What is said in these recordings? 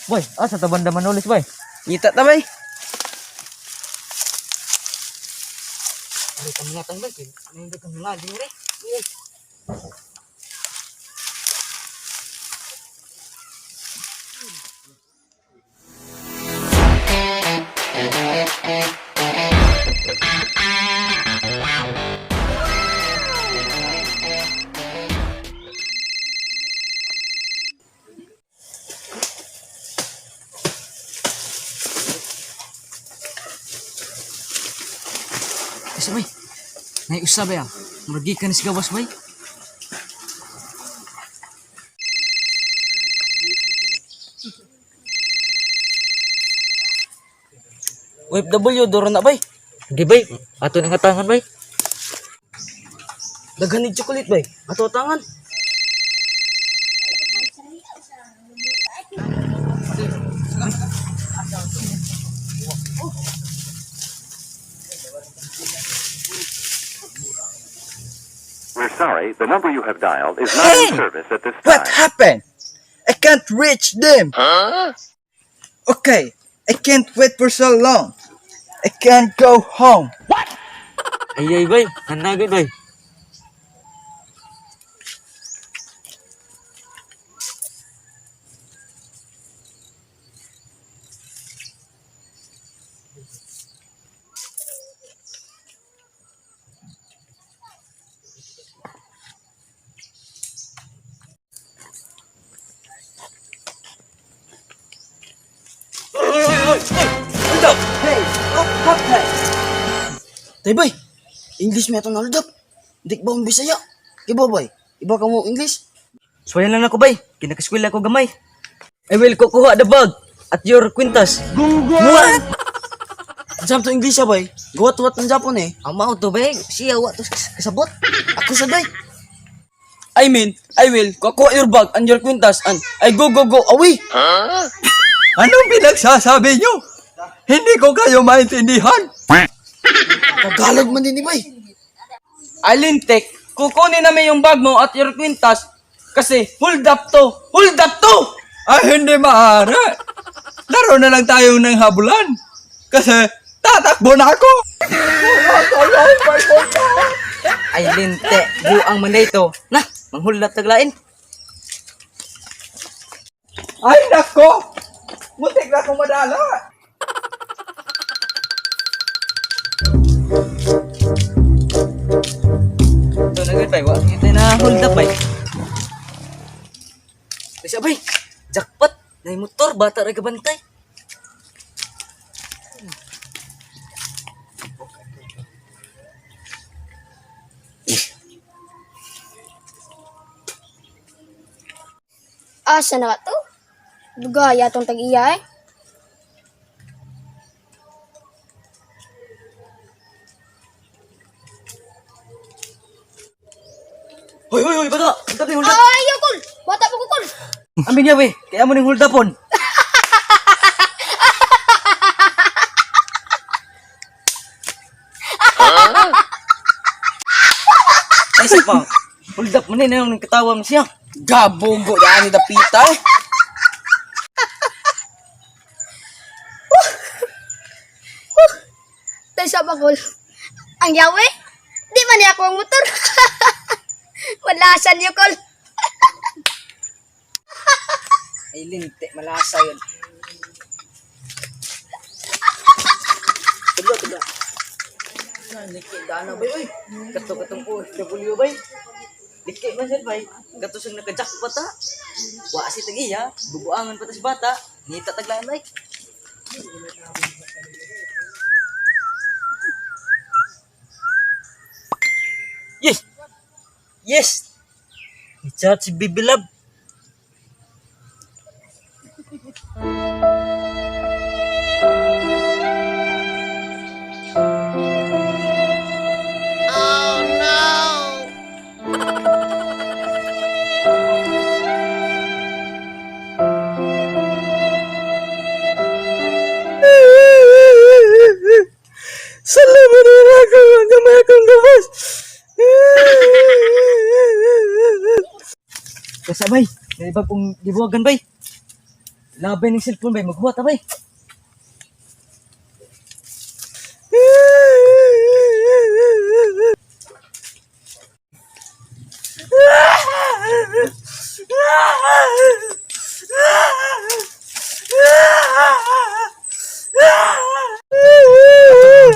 Boy, asa ta banda manulis, boy? Ngita ta, bay. Ay, kami nga tang bay. Ano yung kami nga din re? Kasi bay. Nay usa bay ah. Muragi ka ni sa gawas, bay. OFW, doro na, bay. Di bay, ato nang atangan, bay. Daghan ni chocolate, bay. Ato tangan. We're sorry, the number you have dialed is not in service at this time. What happened? I can't reach them. Okay, I can't wait for so long. I can't go home. Ay ay bay, hanagod, bay. Hey, what happened? Tay bay. English may atong naludap. Dik ba ang Bisaya? Iba bay. Iba ka mo English? Suwayan lang ako, bay. Kinakaskwela ko gamay. I will kukuha the bag at your kwintas. What? Ang to English ah, bay. Guwat-wat ng Japon eh. Ang mao to, bay. Siya wa to kasabot. Ako sa day. I mean, I will kukuha your bag and your kwintas and I go go go away. Anong pinagsasabi niyo? Hindi ko kayo maintindihan. Tagalog man din ni bay. Alintek, kukunin namin yung bag mo at your kwintas kasi hold up to. Hold up to! Ay, hindi maaari. Laro na lang tayo ng habulan. Kasi tatakbo na ako. Ay linte, buang man dito. Na, manghulat taglain. Ay, nako! Muntik na akong madala. Ito na gud, bay. Wa kita na hold up, bay. Kasi bay, jackpot. Nay motor bata ra kabantay. Asa na ka to? Dugaya tong tag-iya eh. Hoy, hoy, hoy, bata. Hold up, hold up. Ay, ayaw, kol! Bata pa ko, kol! Ambi niya, bay. Kaya mo ning hold upon. Ay, isa pa. Hold up mo na yun, katawa mo siya. Gabogo yan ni dapita eh. Tay sa ba, kol? Ang yawe? Di man niya ako ang motor. Malasan niyo, kol. Ay, linte, malasa yun. Tuglo, tuglo. Niki dana bay oy. Kato katong OFW bay. Diki man siya bay. Kato siyang naka-jackpot ha. Wa si tagiya, bubuangan pa ta si bata. Nita taglaan bay. Yes. Yes. Chat si Bibilab. Salamat na ako ang gamay akong gawas. Kasabay, may iba pong gibuwagan bay. Labay ng cellphone bay, maghuwat ta bay.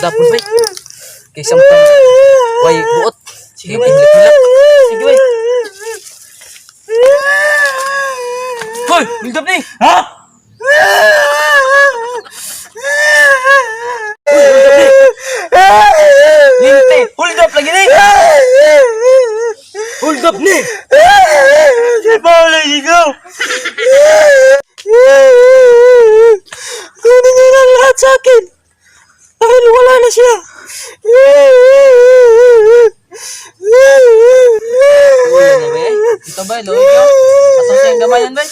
Dapon bay. Kay samtang way buot. Sige bay. Sige bay. Hoy, hold up ni! Ha? Linte, hold up lagi ni! Hold up ni! Si Paolo, ikaw! Kunin niyo na lahat sa akin! Dahil wala na siya! Uy, na bay. Ito bay, luwi ka. Atong siyang gamayan bay.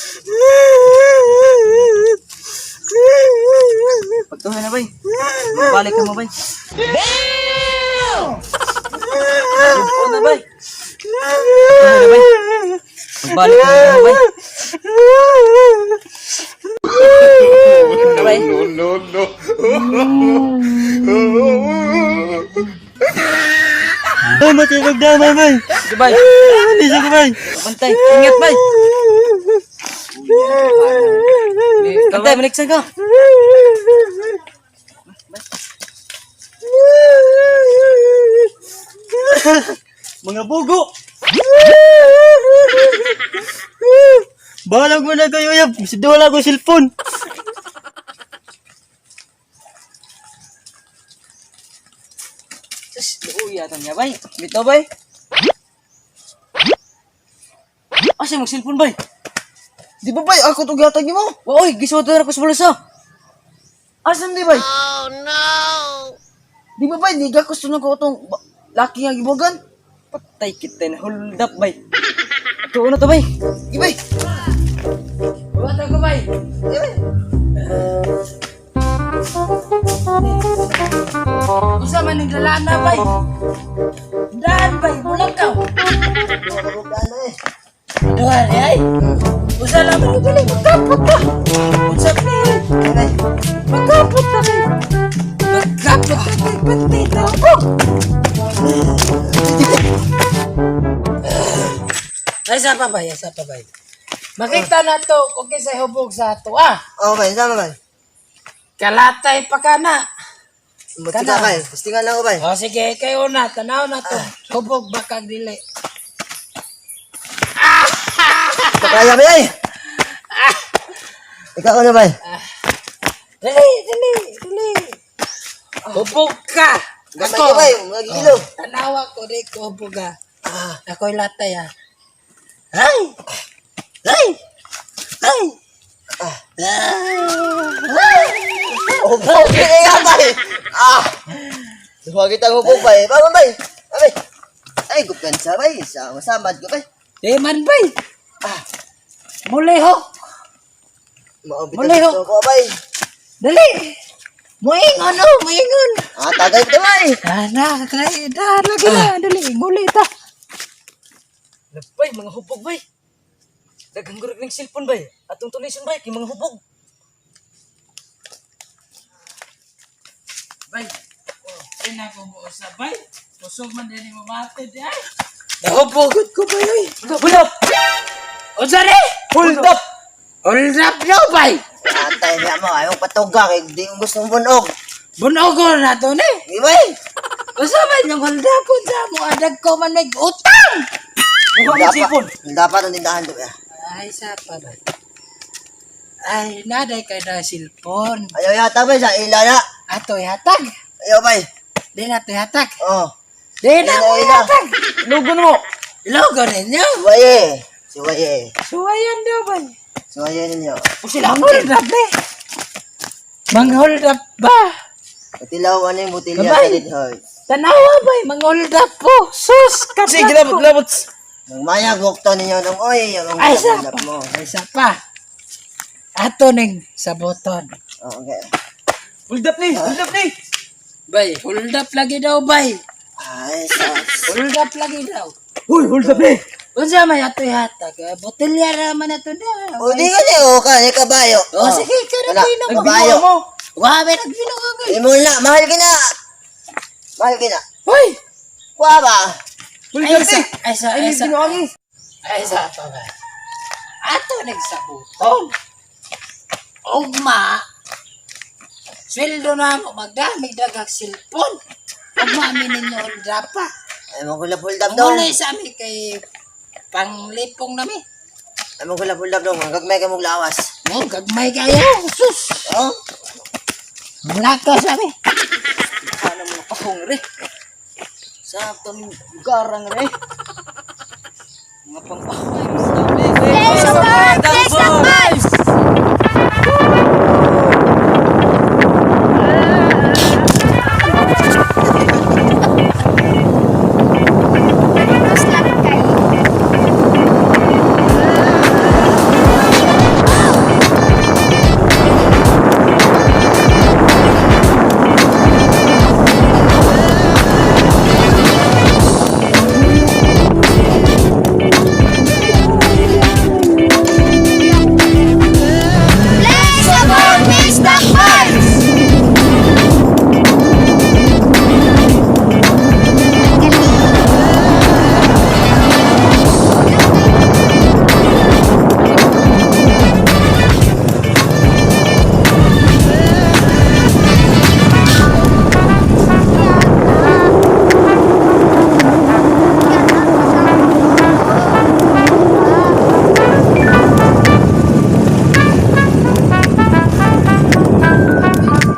Pagtuhan na bay. Balik ka mo bay. Damn! na bay. Pagtuhan na bay. Magbalik ka na bay. Na bay. No, no. Ay, matibag damay, bay! Sige bay. Alis ako, bay! Bantay. Ingat bay. Bantay, maniksan ka. Mga bugo! Balag mo na kayo, yab! Wala ko cellphone! Sus, luuya ta niya bay. Bitaw bay. Asa mong cellphone bay? Di ba bay, ako to gatag nimo? Wa oy, gisuot na ko sa bulsa. Asan di bay? Oh no! Di ba bay, di ka gusto na ko itong laki nga gibugan? Patay kita na hold up bay. Ato na to bay. Di bay! Buhat ako bay. Di bay! Unsa man ning lalana bay? Daan bay, bulag ka. Duha ni ay. Unsa lang man dili magkapot ka. Unsa ni? Magkapot ta kay. Magkapot ta kay pati na ako. Ay sa pa bay, sa pa bay. Makita na to kung kinsay hubog sa ato ah. Oh, bay, sama, bay. Kalatay pa ka na. Matika, bay. Postingan lang ako, bay. O sige, kayo na, tanaw na to. Hubog ba kag dili? Kaya, bay, ay! Ikaw na, bay. Dali, dali, dali. Hubog ka. Gamay ka, bay. Magigilo. Tanawa ko di ko hubog ah. Ako'y latay ah. Ay! Ay! Ay! Hubog, kaya, bay! Ah! Duha kitang hubog, bay. Bago, bay. Bay. Ay, kumpiyansa, bay. Sama, samad ko, bay. Di man bay. Muli ho. Maubit Muli, ang ho. gusto ko, bay. Dali. Muingon oh, muingon. Ah, tagay ko, bay. Ah, na, kay da lagi na, dali, muli ta. Bay, mga hubog bay. Daghang gurog ng cellphone bay. Atong tulisan bay kay mga hubog. Bay. Oh, ina ko mo sa bay. Kusog man din mo mate di ay. Nahubogod ko bay oy. Hold up! Unsa ni? Hold up! Hold up no bay. Atay niya mo, ayaw patuga kay di mo gustong bunog. Bunogo na to ni. Di bay? Unsa man yung hold up unsa mo adag ko man may utang. Buha mo cellphone. Dapat ang tindahan do ya. Ay sa pa bay. Ay naday kay na cellphone. Ayaw yata bay sa ila na. Ato hatag. Ayaw bay. Di na to hatag. Oh. Di na mo Ila, ila. hatag. Lugon mo! Logo ninyo. Suwaye. Suwaye. Suwayan daw bay. Suwaye ninyo. Sila hold up eh. Mang hold up ba? Butilaw ano yung butilya Babay. sa dito. Tanawa bay, mang hold up po. Sus, Sige, kablak labot, ko. labot! Nang maya gukto ninyo nung oy, ang Ay, isa ulap pa. mo. Ay, isa pa. Ato ning saboton. Oh, okay. Hold up ni! Hold up ni! Bay, hold up lagi daw, bay. Ay, sa Hold up lagi daw. Hoy, hold up ni! Unsa may atoy hatag? Botelya ra man ato na. O di ka ni o ka ni kabayo. O, sige, ka na Wala, pinom. Kabayo. Mo. Wa may nagbinom ka. Imo na, mahal ka na. Mahal ka na. Hoy! Kuha ba? Hold Ay up sa eh. ay sa Ay, ay sa. binuang eh. Ay sa pa ba. Ato nagsabuton. Ugma. Sweldo na mo magdamig dagag silpon. Ugma mi ninyo pa. Ay mo kula hold up dong. Muna sa ami kay panglipong nami. Ay mo kula hold up dong. Ang gagmay ka mong lawas. Mo gagmay kayo. Sus. Oh? Mulaka sa ami. Ano mo pahong re. Sa tong garang re. Mga pangpahong. Play support! Play support!